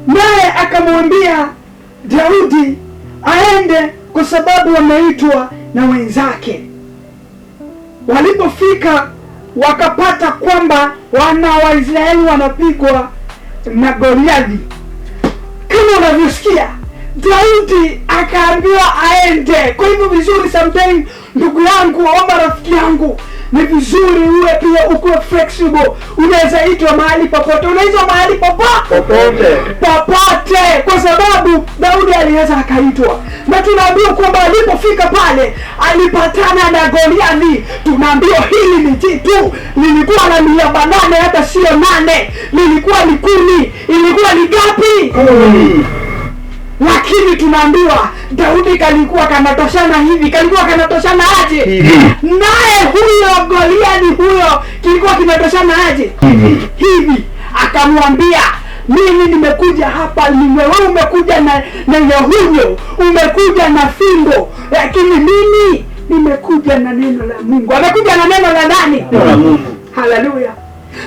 Naye akamwambia Daudi aende kwa sababu wameitwa na wenzake. Walipofika wakapata kwamba wana wa Israeli wanapigwa na Goliathi. Kama unavyosikia, Daudi akaambiwa aende. Kwa hivyo vizuri, sometimes ndugu yangu ama rafiki yangu, ni vizuri uwe pia ukuwe flexible. Unaweza itwa mahali popote, unaitwa mahali Popote. Popote, kwa sababu Daudi aliweza akaitwa, na tunaambiwa kwamba alipofika pale alipatana na Goliathi. Tunaambiwa hili ni jitu lilikuwa na miamba 8, hata sio 8, lilikuwa ni 10. Ilikuwa ni ngapi? 10. Lakini tunaambiwa Daudi kalikuwa kanatoshana hivi, kalikuwa kanatoshana aje? Hivi. Naye huyo Goliathi huyo kilikuwa kinatoshana aje? Hivi. Hivi. Akamwambia, mimi nimekuja hapa, wewe umekuja na nyahunyo, umekuja na fimbo, lakini mimi nimekuja na neno la Mungu. Amekuja na neno la nani? Neno la Mungu. Haleluya.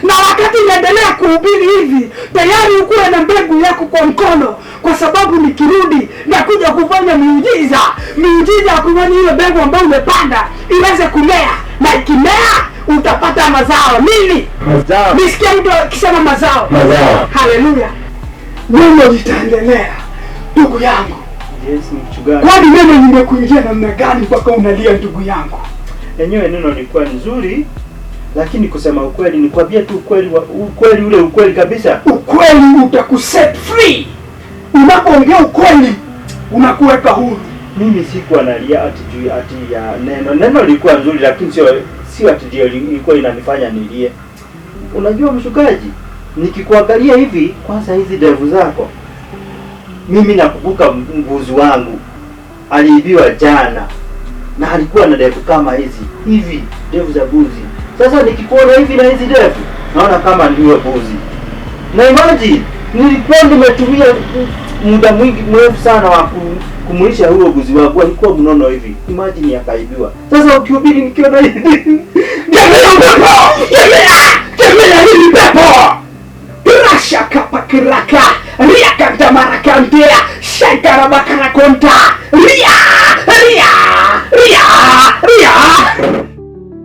Na wakati naendelea kuhubiri hivi, tayari ukuwe na mbegu yako kwa mkono, kwa sababu nikirudi nakuja kufanya miujiza. Miujiza ya kufanya hiyo mbegu ambayo umepanda iweze kumea, na ikimea utapata mazao. Nini? Mazao. Nisikie mtu akisema mazao. Mazao. Haleluya. Neno litaendelea, ndugu yangu. Yes, mchungaji. Kwani neno limekuingia namna gani mpaka unalia, ndugu yangu? Enyewe neno lilikuwa nzuri, lakini kusema ukweli, nikwambie tu ukweli, ukweli ule ukweli kabisa. Ukweli utakuset free. Unapoongea ukweli unakuweka huru. Mimi sikuwa nalia ati juu ati ya neno. Neno lilikuwa nzuri, lakini sio ati ndio ilikuwa inanifanya nilie. Unajua mchungaji, nikikuangalia hivi, kwanza hizi ndevu zako, mimi nakumbuka mbuzi wangu aliibiwa jana na alikuwa na ndevu kama hizi hivi, ndevu za mbuzi. Sasa nikikuona hivi na hizi ndevu, naona kama ndio mbuzi. Na imagine nilikuwa nimetumia muda mwingi mrefu sana wa kumulisha huo mbuzi wangu, alikuwa mnono hivi. Imagine akaibiwa. Sasa ukihubiri nikiona hivi, Kemea pepo! Kemea! Kemea hili pepo! Rasha kapakiraka, ria kanta marakantea, shankara bakara konta, ria!